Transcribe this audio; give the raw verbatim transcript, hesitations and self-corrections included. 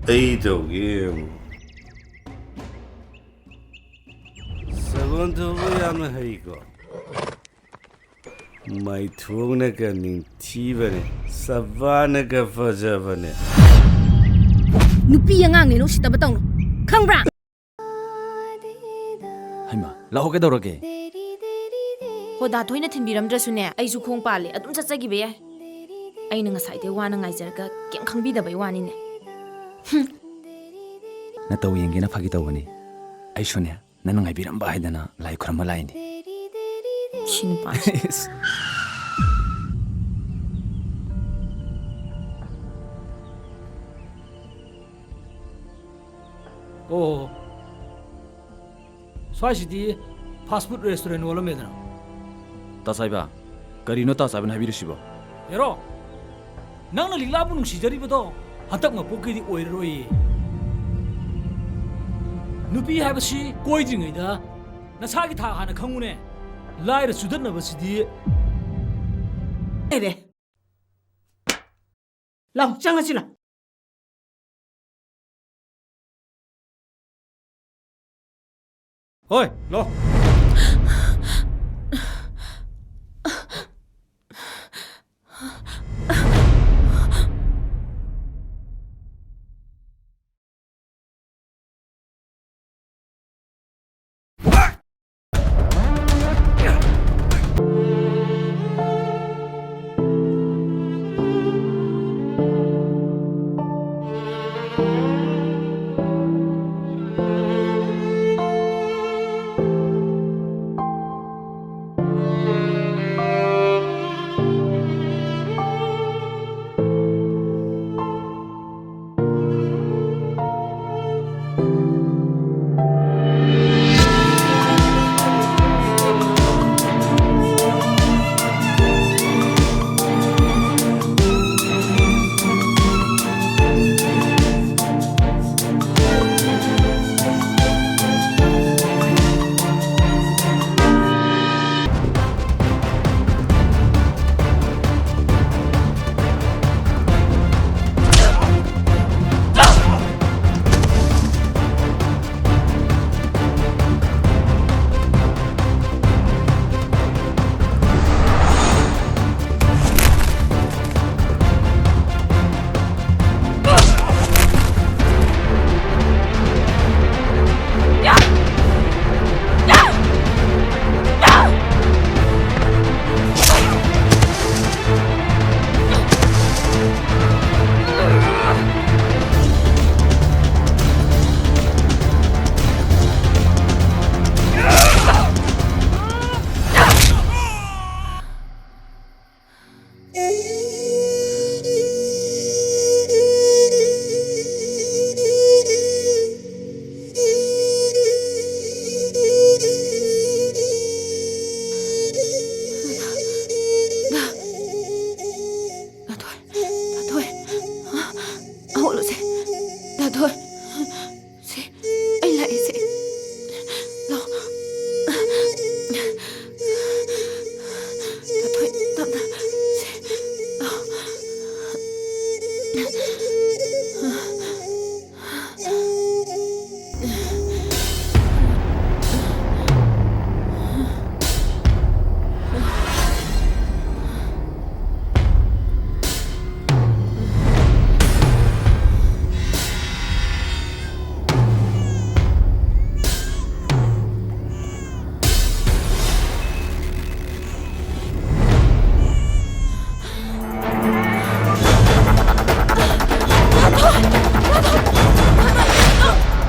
ꯑꯩ ꯇꯧꯒꯦ ꯌꯦꯡꯉꯨ꯫ ꯁꯒꯣꯜ ꯊꯧꯕ ꯌꯥꯝꯅ ꯍꯩꯀꯣ꯫ ꯃꯥꯏꯊꯣꯡꯅꯒ ꯅꯤꯡꯊꯤꯕꯅꯦ, ꯁꯕꯥꯅꯒ ꯐꯖꯕꯅꯦ꯫ ꯅꯨꯄꯤ ꯑꯉꯥꯡꯅꯦꯅ ꯎꯁꯤꯠꯇꯕ ꯇꯧꯅꯨ, ꯈꯪꯕ꯭ꯔꯥ? ꯍꯩꯃꯥ, ꯂꯥꯛꯑꯣ, ꯀꯩꯗꯧꯔꯒꯦ? ꯍꯣ, ꯗꯥ ꯊꯣꯏꯅ ꯊꯤꯟꯕꯤꯔꯝꯗ꯭ꯔꯁꯨꯅꯦ, ꯑꯩꯁꯨ ꯈꯣꯡ ꯄꯥꯜꯂꯦ, ꯑꯗꯨꯝ ꯆꯠꯆꯈꯤꯕ ꯌꯥꯏ꯫ ꯑꯩꯅ ꯉꯁꯥꯏꯗꯩ ꯋꯥꯅ ꯉꯥꯏꯖꯔꯒ ꯀꯩꯝ ꯈꯪꯕꯤꯗꯕꯩ ꯋꯥꯅꯤꯅꯦ꯫ ꯍꯨꯝ꯫ ꯅꯇꯧ ꯌꯦꯡꯒꯦꯅ ꯐꯥꯒꯤ ꯇꯧꯕꯅꯤ꯫ ꯑꯩꯁꯨꯅꯦ, ꯅꯪꯅ ꯉꯥꯏꯕꯤꯔꯝꯕ ꯍꯥꯏꯗꯅ ꯂꯥꯏ ꯈꯨꯔꯨꯝꯕ ꯂꯥꯛꯏꯅꯤ꯫ ꯁꯤ ꯅꯨꯄꯥꯁꯦ꯫ ꯏꯁ꯫ ꯑꯣ꯫ ꯁ꯭ꯋꯥꯏꯁꯤꯗꯤ fast food restaurant ꯑꯣꯜꯂꯝꯃꯦꯗꯅ꯫ ꯇꯥ ꯆꯥꯏꯕ, ꯀꯔꯤꯅꯣ ꯇꯥ ꯆꯥꯏꯕꯅ ꯍꯥꯏꯕꯤꯔꯤꯁꯤꯕꯣ? ꯍꯦꯔꯣ, ꯅꯪꯅ ꯂꯤꯛꯂꯥꯕꯨ ꯅꯨꯡꯁꯤꯖꯔꯤꯕꯗꯣ ꯍꯟꯗꯛ ꯃꯄꯣꯛꯀꯤꯗꯤ ꯑꯣꯏꯔꯔꯣꯏꯌꯦ꯫ ꯅꯨꯄꯤ ꯍꯥꯏꯕꯁꯤ ꯀꯣꯏꯗ꯭ꯔꯤꯉꯩꯗ ꯅꯁꯥꯒꯤ ꯊꯥꯛ ꯍꯥꯟꯅ ꯈꯪꯉꯨꯅꯦ꯫ ꯂꯥꯏꯔ ꯆꯨꯗꯠꯅꯕꯁꯤꯗꯤ꯫ ꯂꯩꯔꯦ꯫ ꯂꯥꯎ, ꯆꯪꯉꯁꯤ ꯂꯥꯎ꯫ ꯍꯣꯏ, ꯂꯥꯎ꯫